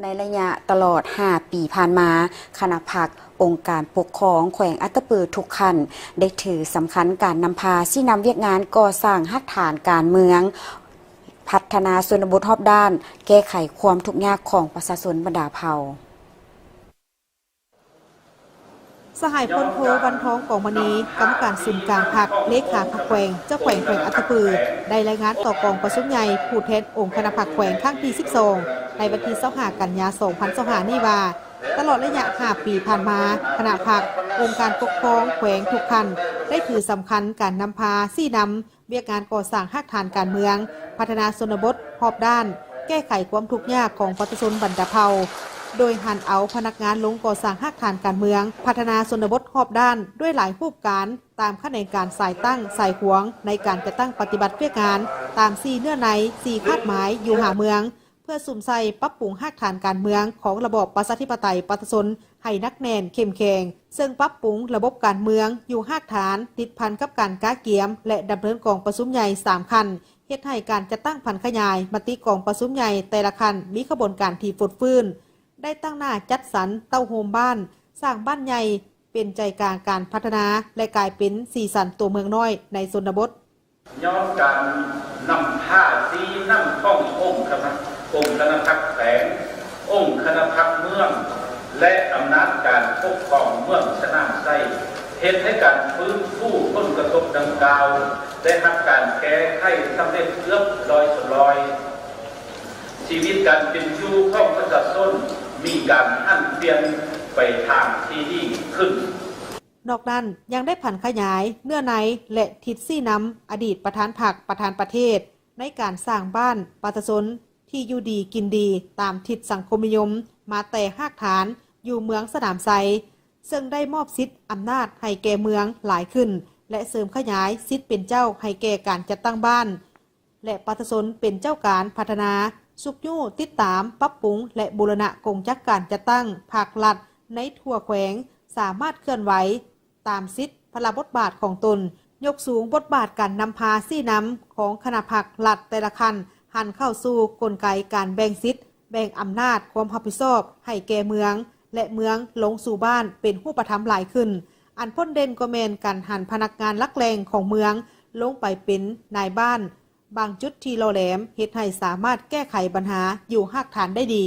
ໃນໄລຍະຕະຫຼອດຫ້າປີຜ່ານມາ, ຄະນະພັກອົງການປົກຄອງແຂວງອັດຕະປືທຸກຂັ້ນ ໄດ້ຖືສຳຄັນການນຳພາຊີ້ນຳວຽກງານກໍ່ສ້າງຮາກຖານການເມືອງ, ພັດທະນາຊົນນະບົດຮອບດ້ານ, ແກ້ໄຂຄວາມທຸກຍາກຂອງປະຊາຊົນບັນດາເຜົ່າ. ສະຫາຍພົນໂທ ວັນທອງ ກອງມະນີ ກຳມະການສູນກາງພັກ, ເລຂາພັກແຂວງ, ເຈົ້າແຂວງແຂວງອັດຕະປື ໄດ້ລາຍງານຕໍ່ກອງປະຊຸມໃຫຍ່ຜູ້ແທນອົງຄະນະພັກແຂວງຄັ້ງທີສິບສອງ ໃນວັນທີຊາວຫ້າ ກັນຍາ ສອງພັນຊາວຫ້າ ນີ້ວ່າ, ຕະຫຼອດໄລຍະຫ້າປີຜ່ານມາ, ຄະນະພັກ, ອົງການປົກຄອງແຂວງທຸກຂັ້ນ ໄດ້ຖືສຳຄັນການນຳພາຊີ້ນຳ ວຽກງານກໍ່ສ້າງຮາກຖານການເມືອງ, ພັດທະນາຊົນນະບົດຮອບດ້ານ, ແກ້ໄຂຄວາມທຸກຍາກຂອງປະຊາຊົນບັນດາເຜົ່າ, ໂດຍຫັນເອົາພະນັກງານລົງກໍ່ສ້າງຮາກຖານການເມືອງ, ພັດທະນາຊົນນະບົດຮອບດ້ານ ດ້ວຍຫຼາຍຮູບການ, ຕາມຂະແໜງການສາຍຕັ້ງ, ສາຍຂວາງ ໃນການຈັດຕັ້ງປະຕິບັດວຽກງານ ຕາມສີ່ເນື້ອໃນ, ສີ່ຄາດໝາຍ ຢູ່ຫ້າເມືອງ, ເພື່ອສຸມໃສ່ປັບປຸງຮາກຖານການເມືອງຂອງລະບອບປະຊາທິປະໄຕປະຊາຊົນໃຫ້ໜັກແໜ້ນເຂັ້ມແຂງ, ເຊິ່ງປັບປຸງລະບົບການເມືອງຢູ່ຮາກຖານ ຕິດພັນກັບການກະກຽມ ແລະ ດຳເນີນກອງປະຊຸມໃຫຍ່ສາມຂັ້ນ, ເຮັດໃຫ້ການຈັດຕັ້ງຜັນຂະຫຍາຍມະຕິກອງປະຊຸມໃຫຍ່ແຕ່ລະຂັ້ນມີຂະບວນການທີ່ຟົດຟື້ນ, ໄດ້ຕັ້ງໜ້າຈັດສັນເຕົ້າໂຮມບ້ານ, ສ້າງບ້ານໃຫຍ່ເປັນໃຈກາງການພັດທະນາ ແລະ ກາຍເປັນສີສັນຕົວເມືອງນ້ອຍໃນຊົນນະບົດ. ຍ້ອນການນຳພາຊີ້ນຳຂອງອົງຄະນະ ອົງຄະນະພັກແຂວງ, ອົງຄະນະພັກເມືອງ ແລະ ອຳນາດການປົກຄອງເມືອງສະໜາມໄຊ ເຮັດໃຫ້ການຟື້ນຟູຜົນກະທົບດັ່ງກ່າວ ໄດ້ຮັບການແກ້ໄຂສຳເລັດເກືອບຮ້ອຍສ່ວນຮ້ອຍ. ຊີວິດການເປັນຢູ່ຂອງປະຊາຊົນມີການຫັນປ່ຽນໄປທາງທີ່ດີຂຶ້ນ. ນອກນັ້ນ ຍັງໄດ້ຜັນຂະຫຍາຍເນື້ອໃນ ແລະ ທິດຊີ້ນຳອະດີດປະທານພັກ, ປະທານປະເທດ ໃນການສ້າງບ້ານປະຊາຊົນທີ່ຢູ່ດີກິນດີຕາມທິດສັງຄົມນິຍົມມາແຕ່ຮາກຖານຢູ່ເມືອງສະໜາມໄຊ, ເຊິ່ງໄດ້ມອບສິດອຳນາດໃຫ້ແກ່ເມືອງຫຼາຍຂຶ້ນ ແລະ ເສີມຂະຫຍາຍສິດເປັນເຈົ້າໃຫ້ແກ່ການຈັດຕັ້ງບ້ານ ແລະ ປະຊາຊົນເປັນເຈົ້າການພັດທະນາ, ຊຸກຍູ້, ຕິດຕາມ, ປັບປຸງ ແລະ ບູລະນະກົງຈັກການຈັດຕັ້ງພາກລັດໃນທົ່ວແຂວງ ສາມາດເຄື່ອນໄຫວຕາມສິດພາລະບົດບາດຂອງຕົນ, ຍົກສູງບົດບາດການນຳພາຊີ້ນຳຂອງຄະນະພັກລັດແຕ່ລະຂັ້ນ ຫັນເຂົ້າສູ່ກົນໄກການແບ່ງສິດ, ແບ່ງອຳນາດຄວາມຮັບຜິດຊອບໃຫ້ແກ່ເມືອງ ແລະ ເມືອງລົງສູ່ບ້ານເປັນຮູບປະທຳຫຼາຍຂຶ້ນ. ອັນພົ້ນເດັ່ນກໍແມ່ນການຫັນພະນັກງານຫຼັກແຫຼ່ງຂອງເມືອງລົງໄປເປັນນາຍບ້ານ, ບາງຈຸດທີ່ຫຼໍ່ແຫຼມເຮັດໃຫ້ສາມາດແກ້ໄຂບັນຫາຢູ່ຮາກຖານໄດ້ດີ.